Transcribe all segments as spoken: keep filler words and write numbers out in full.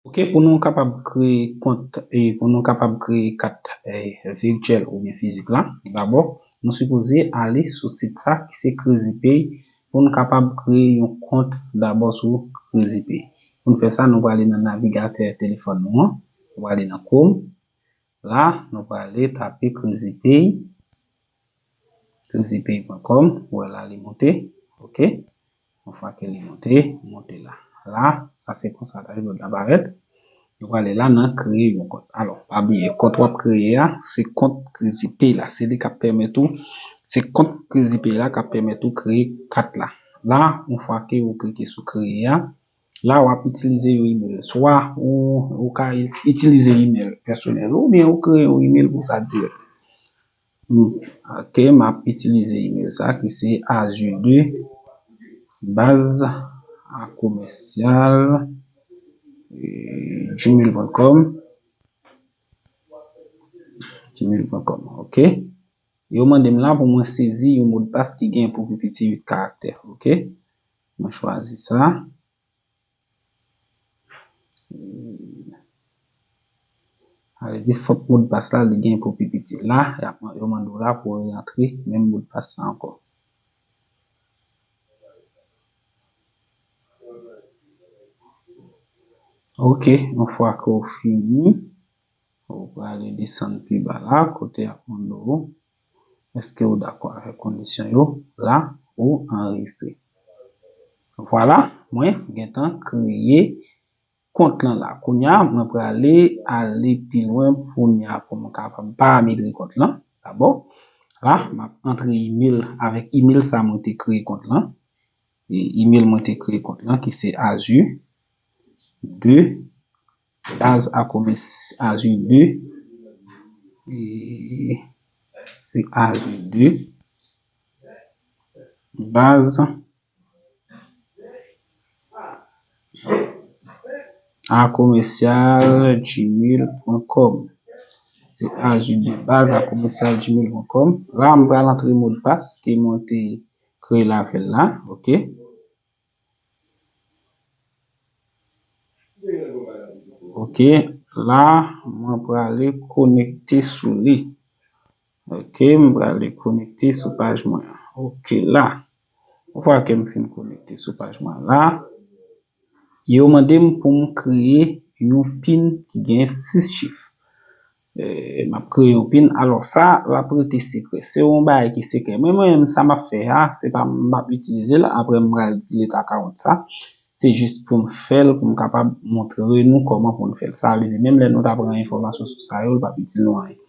Ok, pou nou kapab kreye kont, e pou nou kapab kreye kat, e, virtyèl oubyen fizik la, dabò, nou sipoze ale sou sit sa ki se Crazy Pay pou nou kapab kreye yon kont dabò sou Crazy Pay. Pou nou fè sa, nou prale nan navigatè telefòn nou an, nou prale nan Chrome. La, nou prale tape Crazy Pay, crazy pay point com, ou wè la li monte, ok. Yon fwa ke li monte, monte la. La, sa se konsa dashboard la parèt. Nou prale la nan kreye yon kont. Alò, pa bliye, kont w ap kreye a, se kont Crazy Pay la. Se li k ap pèmèt ou, se kont Crazy Pay la k ap pèmèt ou kreye kat la. La, yon fwa ke ou klike sou kreye a, la w ap itilize yon email. Swa ou, ou ka itilize email pèsonèl ou, oubyen ou kreye yon email pou sa dirèk. Hmm, ok, m ap itilize email sa ki se azure deux baz a commercial, e, gmail point com. Gmail point com, ok. Yo mande m la pou mwen sezi yon modpas ki gen pou pi piti uit karaktè, ok. Mwen chwazi sa. Sa vle di fòk modpas la li gen pou pi piti. La, y ap, yo mande w la pou w rantre menm modpas la ankò. Ok, yon fwa ke w fini, ou prale desann pi ba la, kote y ap mande w, èske w dakò avèk kondisyon yo? La, ou anrejistre. Vwala, mwen gentan kreye kont lan la. Kounye a, mwen prale ale pi lwen kounye a pou mwen kapab parametre kont lan. Dabò, la, m ap antre email, avèk email sa mwen te kreye kont lan. E email mwen te kreye kont lan ki se azure deux baz a commerce, azure deux, e se azure deux baz a commercial gmail point com. Se azure deux baz a commercial gmail point com. La, m pral antre modpas ke mwen te kreye l avè l la, ok. Ok, la, mwen prale konekte sou li. Ok, mwen prale konekte sou paj mwen an. Ok, la, yon fwa ke m fin konekte sou paj mwen an la, yo mande m pou m kreye yon pin ki gen sis chif. E, m ap kreye yon pin. Alò, sa, l ap rete sekrè. Se yon bagay ki sekrè. Mwen, mwen menm, sa m ap fè a, se pa m ap itilize l. Apre, m pral delete account sa. Se jis pou m fè l, pou m kapab montre nou kòman pou n fè l. Sa vle di, menm lè nou ta pran enfòmasyon sou sa yo, l p ap itil nou anyen.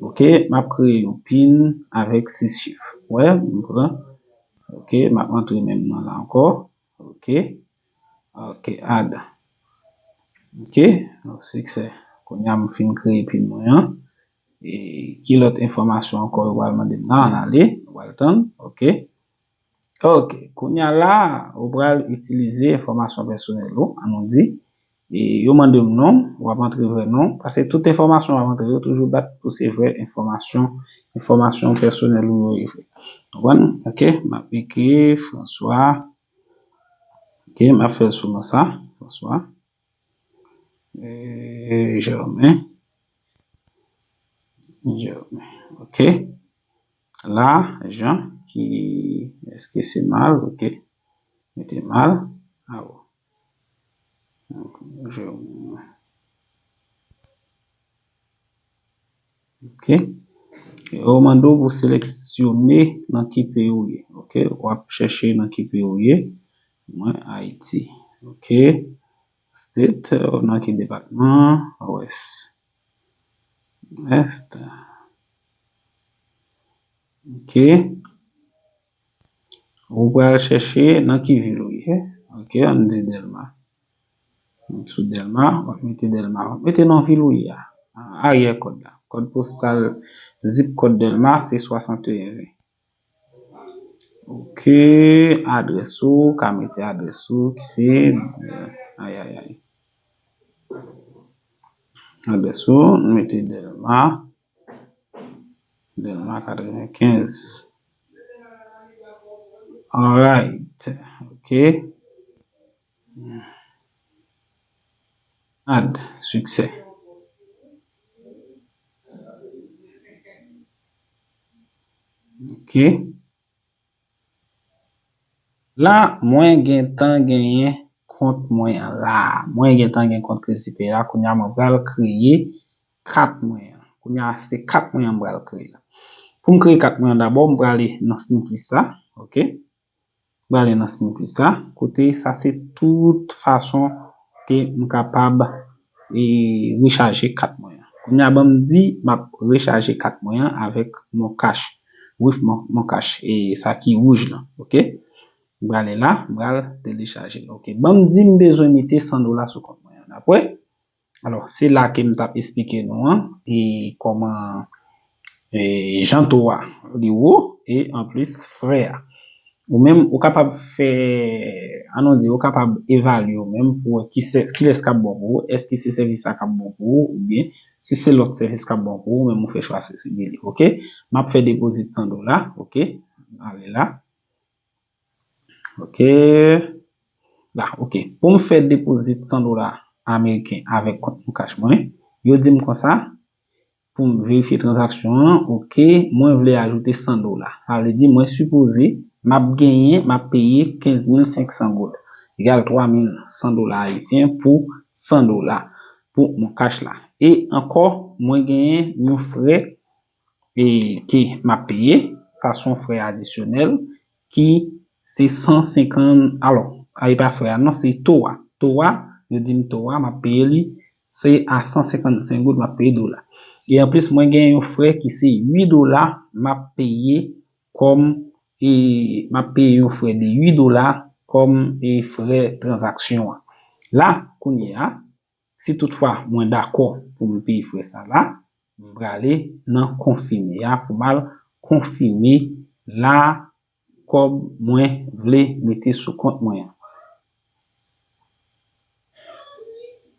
Ok, m ap kreye yon pin avèk sis chif. Wè, m pran. Ok, m ap antre menm nan la ankò. Ok. Ok, add. Ok, siksè. Kounye a m fin kreye pin mwen an. E ki lòt enfòmasyon ankò yo pral mande m nan? Ann ale, nou pral tann. Ok. Ok, kounye a la, ou pral itilize enfòmasyon pèsonèl ou, an nou di. E yo mande m non, w ap antre vrè non, paske tout enfòmasyon w ap antre yo toujou bat pou se vrè enfòmasyon, enfòmasyon pèsonèl ou yo ye vre. Konprann? Ok, m ap ekri François. Ok, m ap fè l sou non sa, François. E, Germain. Germain. Ok. La, Jean, ki, èske se mal? Ok. Mete mal. Awo. Germain. Ok. Yo mande w pou seleksyone nan ki peyi w ye. Ok. W ap chèche nan ki peyi w ye. Mwen, Ayiti. Ok. State, nan ki depatman? West. West. Ok. Ou pral chèche nan ki vil ou ye. Ok, ann di Dèlma. Sou Dèlma, w ap mete Dèlma. W ap mete nan vil ou ye a. Aryè kòd la. Kòd postal, zip kòd Dèlma, se swasannteyen ven. Ok, adrès ou, ka mete adrès ou, ki se, ay, ay, ay. Adrès ou, mete Dèlma, Dèlma katrevenkenz. Alright, ok. Add, siksè. Ok. La, mwen gentan genyen kont mwen an la. Mwen gentan gen kont Crazy Pay la. Kounye a mwen pral kreye kat mwen an. Kounye a se kat mwen an mwen pral kreye la. Pou m kreye kat mwen an dabò, m prale nan Simplissa. Ok. M prale nan Simplissa. Kote sa se tout fason ke m kapab e rechaje kat mwen an. Kounye a ban m di m ap rechaje kat mwen an avèk Mon Cash. With Mon, Mon Cash. E sa ki wouj lan. Ok. M prale la, m pral telechaje l. Ok. Ban m di m bezwen mete san dola sou kont mwen an. Dapre? Alò, se la ke m t ap esplike nou an, e kòman e jan to a li wo, e anplis frè a. Ou menm, ou kapab fè, ann nou di, ou kapab evalye ou menm pou wè ki sè, kilès k ap bon pou ou, èske se sèvis sa k ap bon pou ou, oubyen si se lòt sèvis k ap bon pou ou, menm ou fè chwa se, se de li, ok? M ap fè depozit san dola, ok? Ale la. Ok. La, ok. Pou m fè depozit san dola ameriken avèk kont Mon Cash mwen, yo di m konsa, pou m verifye tranzaksyon an, ok, mwen vle ajoute san dola. Sa vle di, mwen sipoze, m ap genyen, m ap peye kenz mil senk san goud, egal twa mil san dola ayisyen pou san dola pou Mon Cash la. E ankò, mwen genyen yon frè e ke m ap peye, sa se yon frè adisyonèl ki se san senkant, alò, a, e pa frè a, non, se to a. To a, yo di m to a, m ap peye li, se a san senkannsenk goud m ap peye dola. E anplis, mwen gen yon frè ki se uit dola m ap peye kòm, e m ap peye yon frè de uit dola kòm, e frè tranzaksyon an. La, kounye a, si toutfwa mwen dakò pou m peye frè sa la, m prale nan konfime a pou m al konfime la kòb mwen vle mete sou kont mwen an.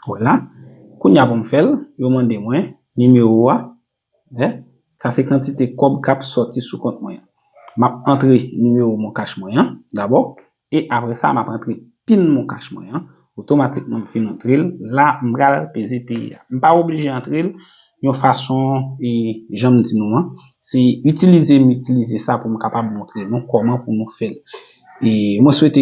Vwala. Kounye a pou m fè l, yo mande mwen nimewo a. Wè? Sa se kantite kòb k ap sòti sou kont mwen an. M ap antre nimewo Mon Cash mwen an dabò. E apre sa, m ap antre pin Mon Cash mwen an. Otomatikman, m fin antre l. La, m pral peze peye a. M pa oblije antre l yon fason, e, jan m di nou an. Se itilize m itilize sa pou m kapab montre nou kòman pou nou fè l. E mwen swete